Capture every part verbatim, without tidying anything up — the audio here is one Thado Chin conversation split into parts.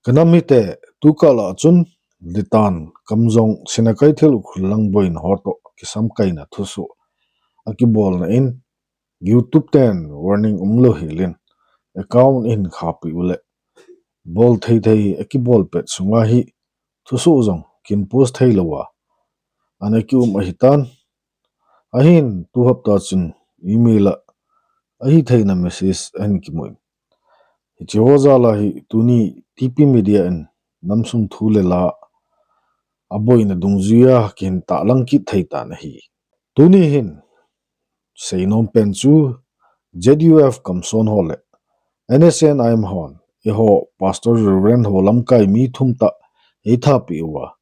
Kanam hite, tukal a chun Litan, Kamjong, Sinakeithel, Ukhrul lang boina ho toh kisamkaina thusoh akibolna in YouTube ten warning umlou helin account ahin khahpeh u le bol thei thei akibol pet sunga hi thusoh jong kin post theilouva ana kium ahitan. Ahin tu hapta chun email a ahitheina message ahin kimun. Hiche ho jal a hi tuni T P Media in namsung thu le la aboina dungjuia kihin tahlang kit thei tan ahi. Tuni hin seinom pen chu Z U F Kamson ho le N S C N I M hon eiho Pastor Reverend ho lamkai mi thum tah eithapeh uva,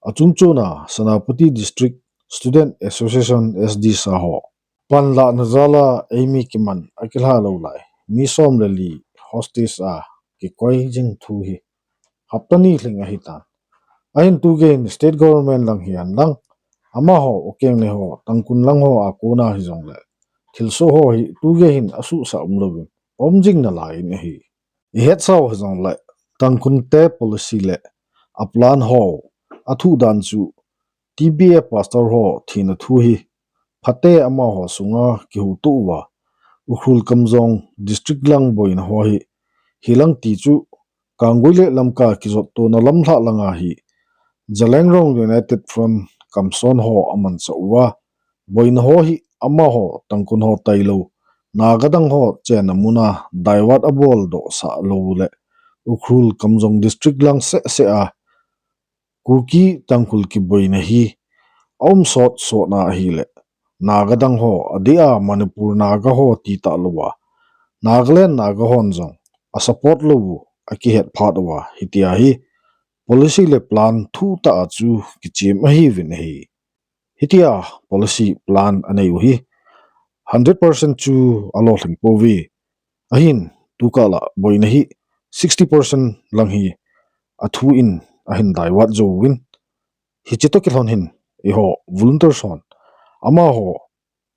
achungchona Senapati District Student Association, S D S A ho panlahna jal a eimi kiman akilha lou lai mi som le li hostage a kikoi jing thu hi hapta ni lhing ahitan. Ahin tugei hin state government lang hihen lang, amaho ukeng le ho Tangkhul lang ho a kona hijongle thilsoh ho hi tugei hin asuhsah umlouvin um jing nalai in ahi. Ihetsau hijongle Tangkhul te policy le a plan ho athuh dan chu T B A pastor ho thina thu hi phate amaho sunga kihoutoh uva, Ukhrul Kamjong district lang boina ho hi hilang ti chu Kanggui le Lamka kijottona lamlhah langa hi Zeliangrong United Front Kamson ho amanchah uva, boina ho hi amaho Tangkhul ho tailou Naga dang ho chenna muna divert aboldoh sah lou le Ukhrul Kamjong district lang sehseh a Kuki Tangkhul kiboina hi aum sotsot na ahile Naga dang ho, adeh a Manipur Naga ho ti talouva, Nagaland Naga hon jong asupport lou u akihet phat uva, hitia hi policy le plan thuh tah a chu kichem ahiuvin ahi. Hitia policy plan anei u hi hundred percent chu alolhing pouve. Ahin tukal a boina hi sixty percent lang hi athu in ahin divert jouvin, hiche toh kilhon hin eiho volunteers hon amaho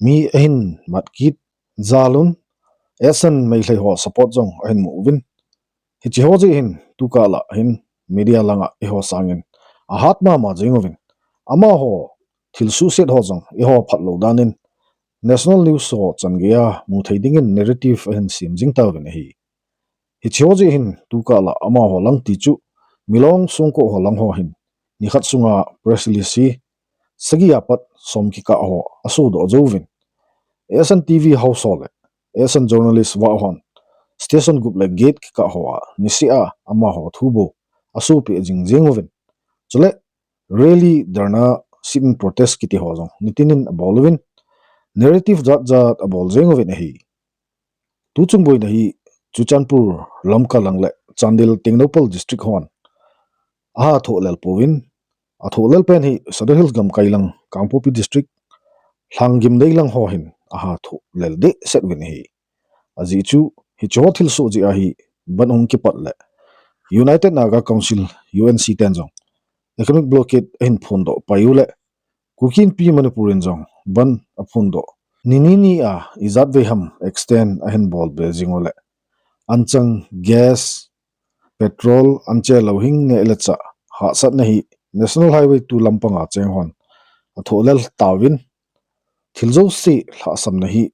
mi ahin mat kit jal un, S N Meitei ho support jong ahin mu uvin. Hiche ho jeh hin tukal a hin media langa eiho sangin ahat mama jeng uvin, amaho thilsoh set ho jong eiho phatlou dan in national news ho chan gei a mu thei dingin narrative ahin sem jing tauvin ahi. Hiche ho jeh hin tukal a amaho lang ti chu Milong Songko ho lang ho hin nikhat sunga press release hi sagi a pat som kikah ho asodoh jouvin, S N T V house ho le S N journalist vah hon station gup le gate kikah ho a niseh a amaho thubou asopeh jing jeng uvin, chule rally, dharna, sit-in protest kiti ho jong nitin in abol uvin, narrative jat jat abol jeng uvin ahi. Tuchung boina hi Churachandpur, Lamka lang le Chandel, Tengnoupal district hon aha thohlel pouvin, athohlel pen hi Sadar Hills gamkai lang Kangpokpi district, Lhanggimnei lang ho hin aha thohlel dehset uvin ahi. Ajeh chu hiche ho thilsoh jeh a hi bandh hung kipat le United Naga Council, U N C ten jong economic blockade ahin phondoh pai u le Kuki Inpi Manipur in jong bandh aphondoh ni ni ni a ijat vei ham extend ahin bolbe jing u le anchang gas, petrol, anche louhing neh le chah hahsatna hi National Highway two lampanga cheng hon athohlel tauvin, thil jouse lhahsamna hi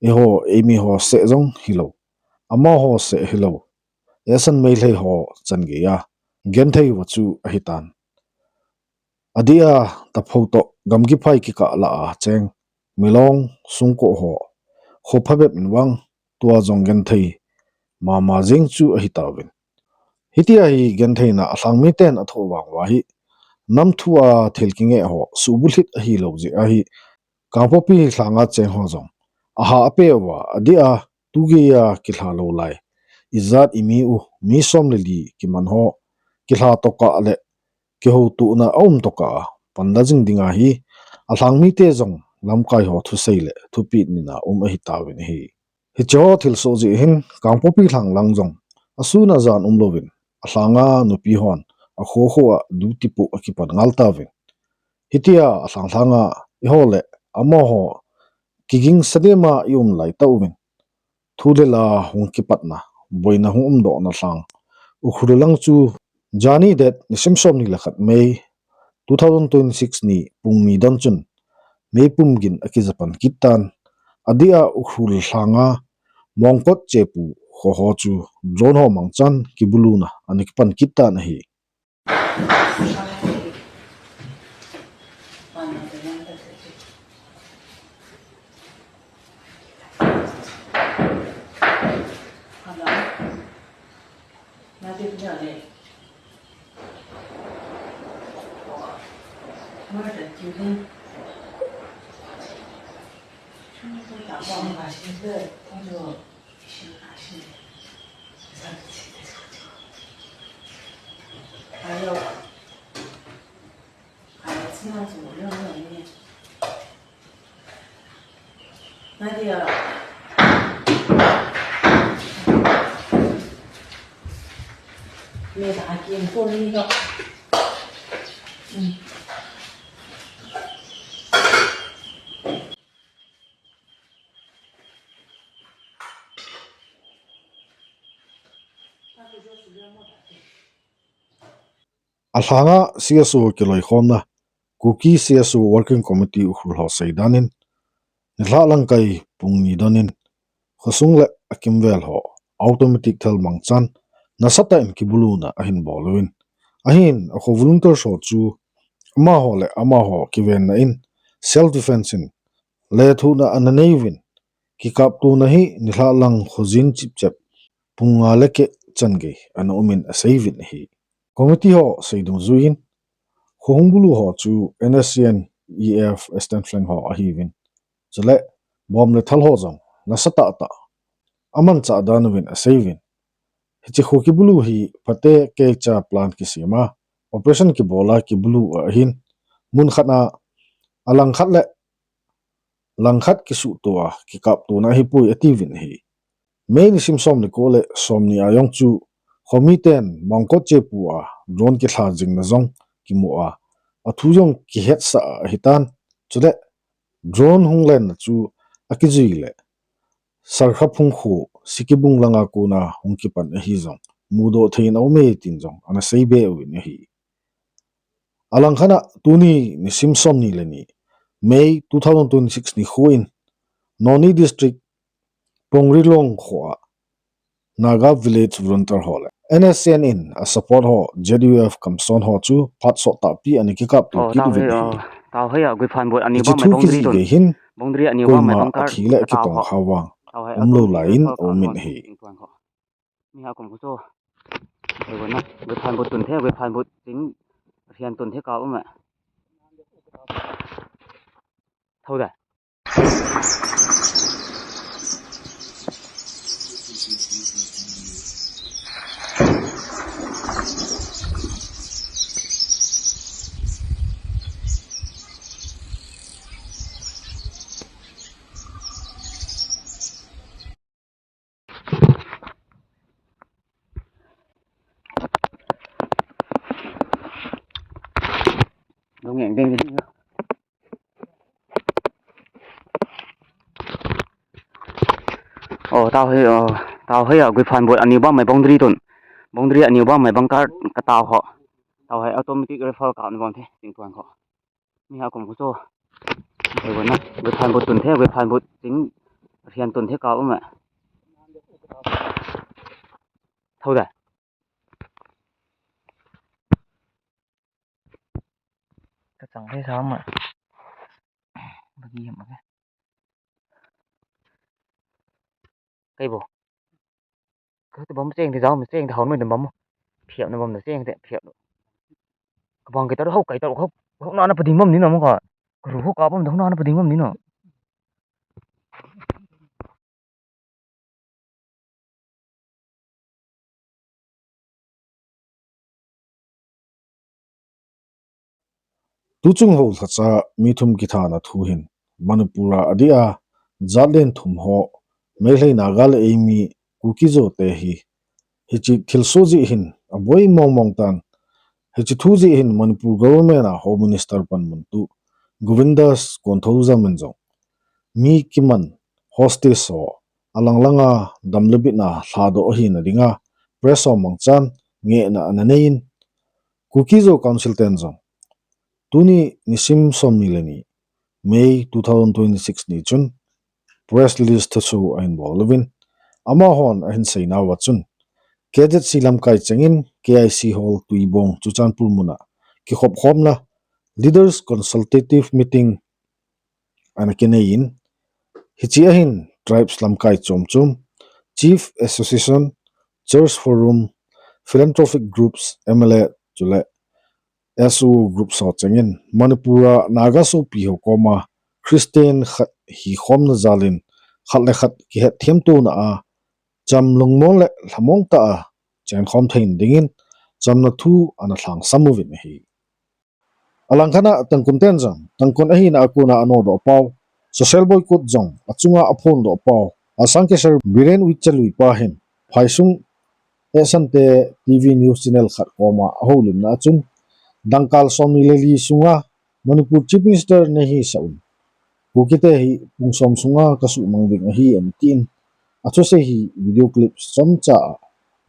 eiho eimi ho seh jong hilou, amaho seh hilou, S N Meitei ho chan gei a genthei uva chu ahitan. Adeh a Taphou toh Gamgiphai kikah lah a cheng Milong Songko ho kho phabep in vang tua jong genthei mama jeng chu ahitauvin. Hitia hi gentheina alhang miten athoh vang uva hi nam thu a thil kingeh ho suhbulhit ahilou jeh a hi Kangpokpi lhanga cheng ho jong aha apeh uva, adeh a tugei a kilha lou lai ijat imi u mi som le li kiman ho kilha tokah le kihoutohna aum tokah a panla jing dinga hi alhang mite jong lamkai ho thusei le thupeh nina um ahitauvin ahi. Hiche ho thilsoh jeh hin Kangpokpi lhang lang jong asun ajan umlouvin, alhanga nupi hon akho kho a duty poh akipan ngal tauvin. Hitia alhang lhanga eiho le amaho kigingsa dema ium lai tauvin, thu le la hung kipatna, boina hung umdohna lhang Ukhrul lang chu jani date nisim somni le khat May two thousand twenty-six ni pung ni don chun meipum gin akijapan kit tan, adeh a Ukhrul lhanga Mongkot Chepu kho ho chu drone ho mangchan kibuluna ana kipan kit tan ahi. Alhanga C S O kiloikhomna Kuki C S O Working Committee Ukhrul ho seidan in, nilhah lang kai pung ni don in, khosung le akimvel ho automatic thel mangchan nasatah in kibuluna ahin bol uvin, ahin akho volunteers ho chu amaho le amaho kivenna in self defense in lethuhna ana nei uvin, kikaptona hi nilhah lang khojin chipchep pung nga le keh chan gei ana um in asei uvin ahi. Committee ho sei dungjuiyin, kho hung bulu ho chu N S C N E F Eastern Flank ho ahiuvin, chule bomb le thal ho jong nasatah tah amanchah dan uvin asei uvin, hiche kho kibulu hi Phate Keicha plant kisem a operation kibol a kibulu ahin, mun khat a alangkhat le langkhat kisuhto a kikaptona ahipoi atiuvin ahi. May nisim somni ko le somni a jong chu khomiten Mongkot Chepu a drone kilha jingna jong kimu a, athu jong kihetsah ahitan, chule drone hung lenna chu akijui le Sarkhaphung kho Sikibung langa kona hung kipan ahi jong mudoh thei in aume tin jong ana seibe uvin ahi. Alangkhat a tuni nisim somni le ni May two thousand twenty-six nikho in Noni District Pongrilong kho a Naga Village Volunteer ho le N S C N in a support ho Z U F Kamson ho chu phatsot tahpi ana kikapto kit uvin ahi. Hiche thu kijih gei hin koima athi le akitong kha vang umlou lai in aumin ahi. Miha kum khu chu. Thei bo na, gui phan bu tun the, gui phan bu tin, rian tun the ka um e. Thou da. Dong yang ding ding. Oh, tao hi, oh, tao hi, ah, gui phan bu ani bam mai boundary tun. Boundary ani bam mai bangkar ka tao ho. Tao hi automatic rifle ka ni bam the, ting tuan ho. Miha kum khu chu. Thei bo na, gui phan bu tun the, gui phan bu tin, rian tun the ka um e. Thou da. Ka chang the sa ma. Bagi ham ka. Kai bo. Ka tu bam cheng de jao, cheng de haun mai de bam. Phiap na bam de cheng de phiap. Ka bang kai ta ho, kai ta ho, ho na na pading bam ni na mo ka. Ka ru ho ka bam de ho na na pading bam ni na. Tuchung ho lhacha mi thum kithana thu hin Manipur a adeh a jat len thum ho Meitei, Naga le Eimi, Kuki Zo te hi hiche thilsoh jeh hin aboi mong mong tan. Hiche thu jeh hin Manipur government a Home Minister panmun tu Govindas Konthoujam in jong mi kiman hostage ho alang langa dam le bitna lhadoh ahina dinga press ho mangchan ngehna ana nei in, Kuki Zo Council ten jong tuni nisim somni le ni, May two thousand twenty-six ni chun press release thusoh ahin bol uvin, amahon ahin seinauva chun, K Z C lamkai chengin K I C Hall Tuibong Churachandpur muna kikhopkhomna Leaders Consultative Meeting ana kinei in, hiche a hin tribes lamkai chom chom, Chief Association, Church Forum, Philanthropic Groups, M L A chule S O group ho chengin Manipur a Naga sopi ho koma Christian khat hikhomna jalin khat le khat kihetthemtona a cham lungmong le lhamong tah a chenkhom theina dingin chamna thu ana lhangsam uvin ahi. Alangkhat a Tangkhul ten jong Tangkhul ahina a kona anodoh pau, social boycott jong achunga aphondoh pau, Asang Keser Biren Uichalui pa hin phaisung Esante T V news channel khat koma ahoulimna a chun, dangka somni le li sunga Manipur Chief Minister nahisah un, Kukite hi pung som sunga kasuhmang ding ahi, atin athusei hi video clip chomcha a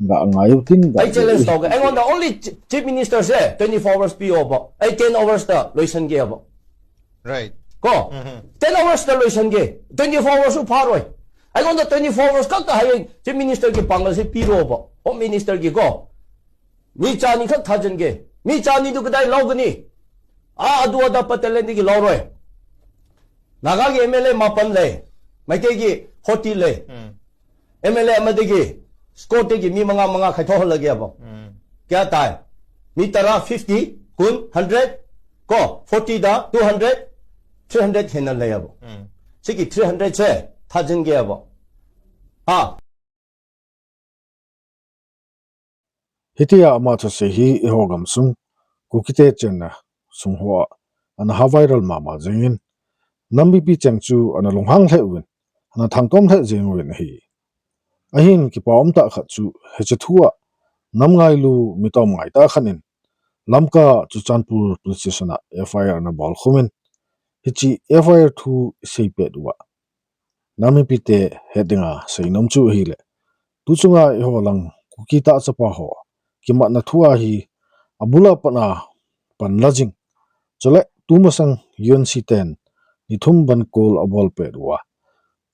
ga ngai u tin ga. I challenge tauge. Aigunda only ch-, Chief Minister se twenty-four hours pi uva. Ei ten hours ta loisan ge uva. Right. Ko. Mhm. Ten hours ta loisan ge. Twenty-four hours u pharoi. Aigunda twenty-four hours khat ta hai Chief Minister ki pangal se pi uva. Home Minister ki ko. Mi chani khat thajan ge. Mi chani tu kadai lou gani. A, adu ada patalan ding ki lou roi. Naga ki M L A mapan le. Meitei ki forty le. Hmm. M L A ama ding ki score ding ki mi manga manga khai tho la ge abo. Hmm. Kya tai? Mi tara fifty, kun, hundred, ko, forty da, two hundred, three hundred hena le abo. Hmm. Siki three hundred se, thajan ge abo. Ha. Hitia ama thusei hi eiho gamsung, Kukite chenna sung hoa ana ha viral mama jengin, nam mipi cheng chu ana lunghang lheh uvin, ana thangtom lheh jeng uvin ahi. Ahin kipa umtah khat chu, hiche thu a nam ngailu mi tom ngai tah khat in, Lamka Churachandpur Police Station a F I R ana bolkhum in, hiche F I R thu seipet uva nam mipite het dinga seinom chu ahile, tuchunga eiho lang Kuki tah chapa ho kimatna thu ahi, abul a pat a pan la jing. Chule tumasang U N C ten ni thum ban call abol pet uva,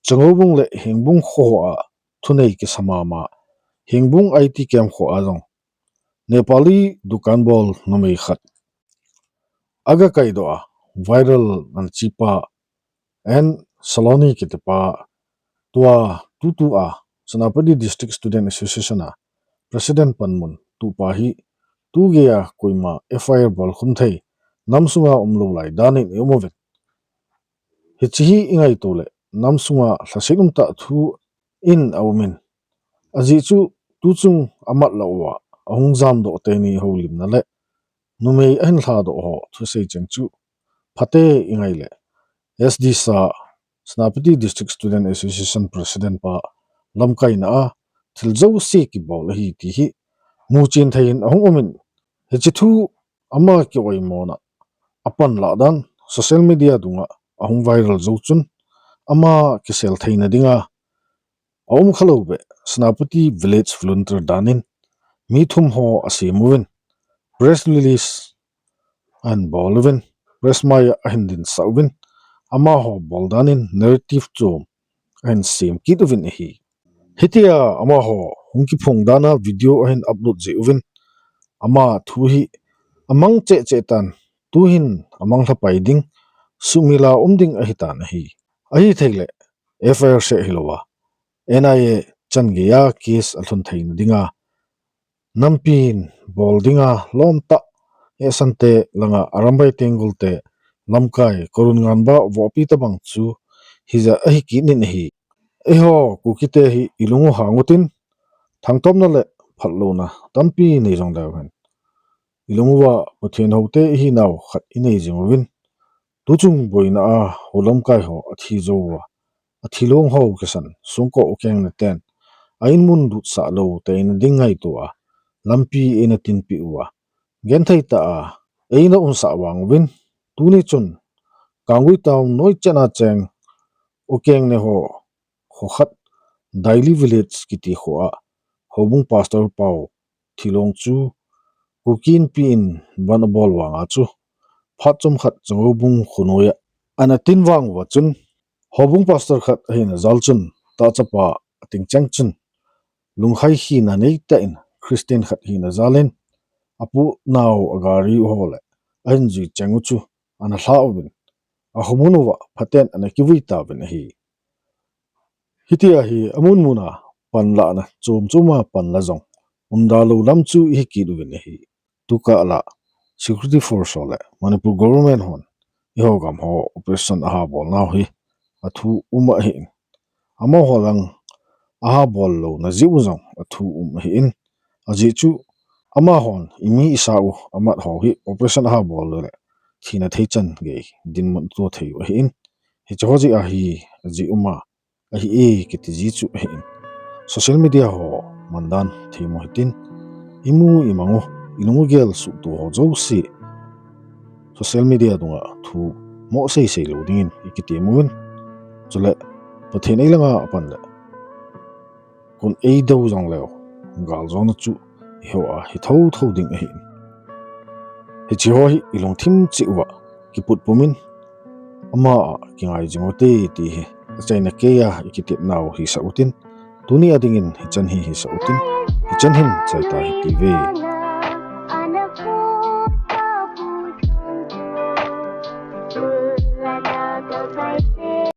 Changoubung le Hengbung kho hoa thunei kisa mama, Hengbung I T camp kho a jong Nepali dukan bol numei khat aga kaidoh a, viral ana chepa, N Saloni kitipa, tua tutu a Senapati District Student Association a President panmun tupa hi, tugeiya koima F I R bolkhum thei, nam sunga umlou lai danin i um uvin. Hiche hi i ngaito le, nam sunga lhaset umtah thu in aumin. Ajeh chu, tuchung amat lah uva ahung jamdoh teni houlimna le numei ahin lhadoh ho thusei cheng chu phate i ngai le, S D sa, Senapati District Student Association President pa lamkaina a thil jouse kibol ahi ti hi muchen thei in ahung umin. Hiche thu ama kioimona apan lah dan social media dunga ahung viral jou chun, ama kisel theina dinga aum khalou beh Senapati Village Volunteer danin mi thum ho asem uvin, press release ahin bol uvin, press mai a ahin dinsah uvin, amaho bol danin narrative chom ahin sem kit uvin ahi. Hitia amaho hung kiphong dana video ahin upload jeh uvin, ama thu hi amang cheh cheh tan, tuhin amang lhapai ding, sumil a um ding ahitan ahi. Ahithei le, F I R seh hilouva, N I A changeiya case alhun theina dinga, nampin bol dinga lomtah, Esante langa Arambai Tenggol te lamkai Karun Nganba vohpi tabang chu hija ahi kit in ahi. Eiho Kukite hi i lung u hang utin, thangtomna le phatlouna tampi nei jongleu hen, i lung uva Pathen houte i hinau khat i nei jing uvin, tuchung boina a hou lamkai ho athi jou uva, athi long ho kisan Songko Ukeng neten a inmun lutsah lou teina ding ngaito a, lampi eina tinpeh uva, genthei tah a eina umsah vang uvin, tuni chun Kangui town noi chet a cheng Ukeng ne ho kho khat Daily Village kiti kho a houbung pastor pau thilong chu Kuki Inpi in ban abol vanga chu phat chomkhat Changoubung khonoi a ana tin vang uva chun, houbung pastor khat ahina jal chun, tahchapa ating cheng chun, lunghai hina neitah in Christian khat hina jal in, apu nau agari u ho le ahin jui cheng u chu ana lha uvin, akhomun uva phaten ana kivui tauvin ahi. Hitia hi amun muna panlahna chom choma panla jong umda lou lam chu ihi kit uvin ahi. Tukah la security force ho le Manipur government hon eiho gam ho operation aha bol nau hi athu um ahin, amaho lang aha bol louna jeh u jong athu um ahin, ajeh chu amahon imi isa u amat ho hi operation aha bol le thina thei chan gei dinmun to thei u ahin, hiche ho jeh a hi ajeh um a ahi e kiti ji chu ahin, social media ho mandan thei mo hitin, imu imang u, ilung u gel suhto ho jouse social media dunga thu mo seisei lou dingin ikiti uvin, chule Pathen eilanga apan le kon eidou jongleu, galjona chu eiho a hi thotho ding ahin, hiche ho hi ilungthim cheh uva kiput pumin, ama a kingai jing ute ti hi achaina keiya ikitepnau hisah utin, tuni a dingin hichan hi hisah utin, hichan hin chaita hitiuve.